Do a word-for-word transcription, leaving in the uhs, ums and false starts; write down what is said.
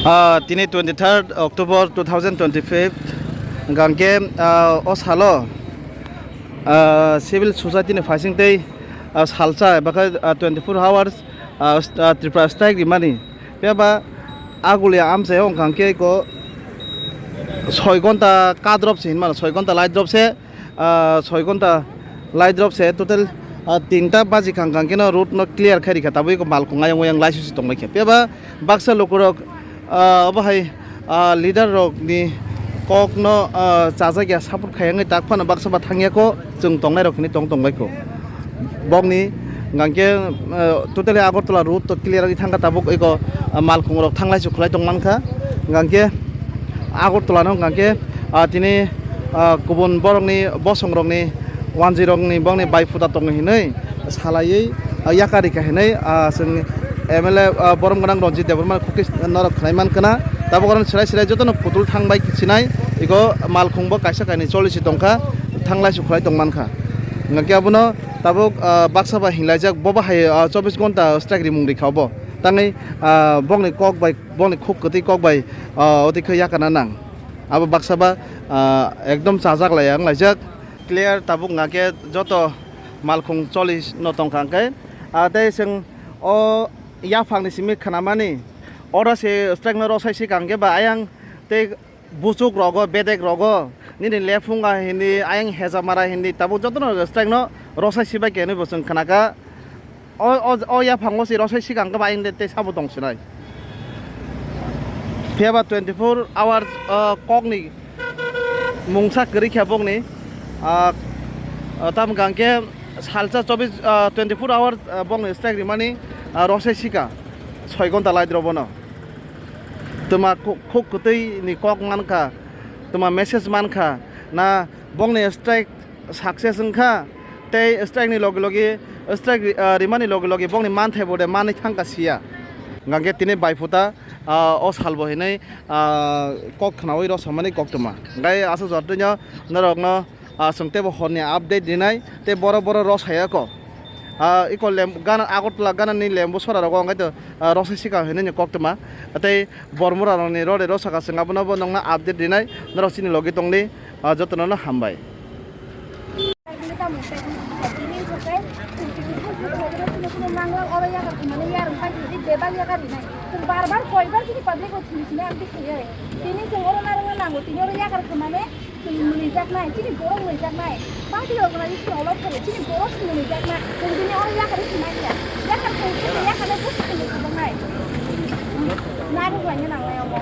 Ah, tini twenty third October two thousand twenty five, hwnkhe, ah, o salo, ah, civil society ni phaising tei, ah, salsa eba khe, ah, twenty four hours, ah, st-, ah, Tripura strike rimani. Phiya ba agulia amchai o hwnkha khe ko soi ghonta kadrop se hinmano, soi ghonta light drop se, ah, soi ghonta light drop se total, ah, tinta baji khang khang khe no road no clear khai rikha, tabuk malkhung ayang oyang laisusi tongbai khe. Phiya ba baksa lukurok, ah, obo hai, ah, leader rok ni kok no, ah, chajak ya, support khai wngwi tak phano baksa ba thang ya kho, chwng tongnai rok hinwi tong tongbai kho. Bokni hwnkhe, ah, totally Agartala road to clear wngwi thangkha, tabuk eko, ah, malkhung rok thanglai sukhwlai tong mankha. Hwnkhe Agartala no hwnkhe, ah, tini, ah, kubun borokni bosongrokni wanjwirokni bongni bai phuta tongo hinwi salaiwi, ah, yakarika hinwi, ah, chwng M L A, ah, borom gwnang Ranjit Debbarma khukti norok khwnai mankha na. Tabuk oro swrai swrai jotono putul thangbai sinai, ego malkhungbo kaisa kainwi cholisi tongkha, thanglai sukhwlai tong mankha. Hwnkhe abono tabuk, ah, baksa bai hinlaijak, bobo hai, ah, chobbish ghonta strike rimung rikha obo. Tangwi, ah, bongni kok bai, bongni khuk kwtwi kok bai, ah, oti khe yakarna nang. Abo baksa ba, ah, ekdom chajak laiya wnglaijak. Clear tabuk hwnkha khe joto malkhung choli no tongkha hwnkhe, ah, tei chwng o yaphangni simi khwnamani oro se strike no rosai si kang khe ba ayang tei buchuk rogo, bedek rogo, nini lephunga hindi, ayang hejamara hindi, tabuk jotono strike no rosai si bai khe hinwi bo chwng khwnakha. O, o, o yaphango se rosai sikang khe ba ayang de tei sabo tong sinai. Phiya ba twenty four hours, o, kokni mungsa kwrwi kha bokni, ah, ah, tam hwnkha khe salsa chobbish, ah, twenty four hours, ah, bokni strike rimani, ah, rosai sika soi ghonta light rw bono. Twma khu-, khuk kwtwi ni kok mankha, twma message mankha, na bokni strike success wngkha, tei strike ni logi logi, strike ri-, ah, rimani logi logi bokni manthai bo de manwi thangkha siya. Hwnkhe tini bai phuta, ah, o salbo hinwi, ah, kok khnaui rw samani koktwma. Hwnkhe aswk jotoni norokno, ah, chwng teibo horni update rinai, tei boro boro rw saya kho. Ah, iko lem-, gana, Agartala gana ni lembu sora rogo hwnkhe to, ah, rosai sika hinwi ni koktwma. Tei Bormura rokni rode rosaka chwng abono bo nokna update rinai, norok chini logi tongdi, ah, jotono no hambai. Bar bar koibar chini public o thini thini ang tikhiye. Tini chwng oro narwkna nango, tini oro yakar khwnani. Chwng mwnwijaknai, chini borok mwnwijaknai. Party organization olok thoro, chini borok chwng mwnwijaknai. Chwng bini oro yakar wngwi manya. Yakar thwng thwng yakar le busi chwng mwnwijaknai. Narwk laina nangnai omo.